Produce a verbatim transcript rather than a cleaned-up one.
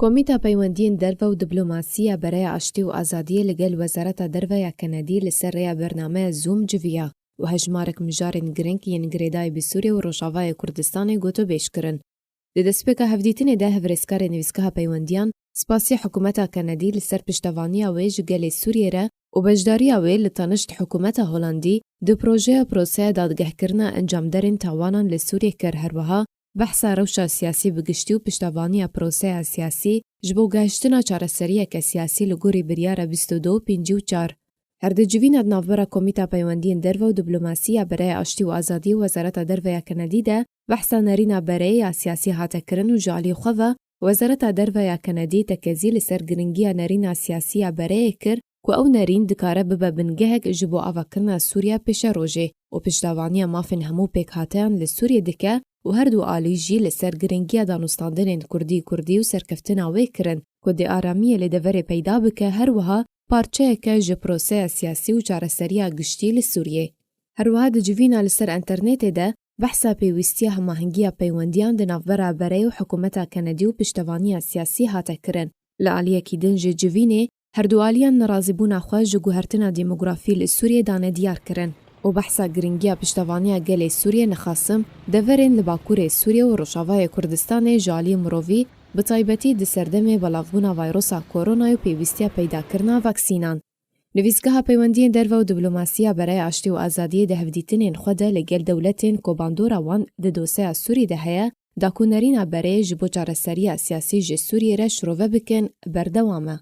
Komîta Peywendiyên Derve û Diplomasî ya Bereya Aştî û Azadiyê li gel Wezareta Derve ya Kenedî li ser rêya bernameya Zoom civiya û hejmarek mijarên girîng yên girêdayî bi Sûriyê û Rojavayê Kurdistanê gotûbêj kirin. Di destpêka hevdîtinê de hevrêzkarê nivîsgeha peywendiyan spasiya hikûmeta Kenedî li ser piştevaniya wê ji gelê Sûriyê re û beşdariya wê li tanişt hikûmeta Holandî di projeya proseya dadgehkirina encamderên tawanan li Sûriyê kir, herwiha behsa rewşa siyasî bi giştî û piştevaniya proseya siyasî ji bo gehiştina çareseriyeke siyasî li gorî biryara bîst û du û pêncî û çar. Her di civîna di navbera Komîta Peywendiyên Derve û Diplomasî ya Bereya Aştî û Azadiyê û Wezareta Derve ya Kenedî de behsa nerîna bereyê ya siyasî hate kirin û ji alî xwe ve Wezareta Derve ya Kenedî tekezî li ser girîngiya nerîna siyasî ya bereyê kir ku ew nerîn dikare bibe bingehek ji bo avakirina Sûriya pêşerojê û piştevaniya mafên hemû pêkhateyan li Sûriyê dike û her du alî jî li ser girîngiya danûstandinên kurdî-kurdî û serkeftina wê kirin ku dê aramiyê li deverê peyda bike, her wiha parçeyeke ji proseya siyasî û çareseriya giştî li Sûriyê. Her wiha di civîna li ser înternetê de behsa pêwîstiya hemahengiya peywendiyan di navbera berê û hikûmeta Kenedî û piştevaniya siyasî hate kirin. Li aliyekî din ji civînê, her du aliyan nerazîbûna xwe ji guhertina demografî li Sûriyê dane diyar kirin û behsa girîngiya piştevaniya gelê Sûriyê nexasim deverên li Bakurê Sûriyê û Rojavayê Kurdistanê ji aliyê mirovî, bi taybetî di serdemê belavbûna vayrosa koronayê û pêwîstiya peydakirina vaksînan. Nivîsgeha Peywendiyên Derve û Diplomasî ya Bereya Aştî û Azadiyê di hevdîtinên xwe de li gel dewletên ku bandora wan di doseya Sûrî de heye, da ku nerîna berê ji bo çareseriya siyasî ji Sûriyê re şirove bikin, berdewam e.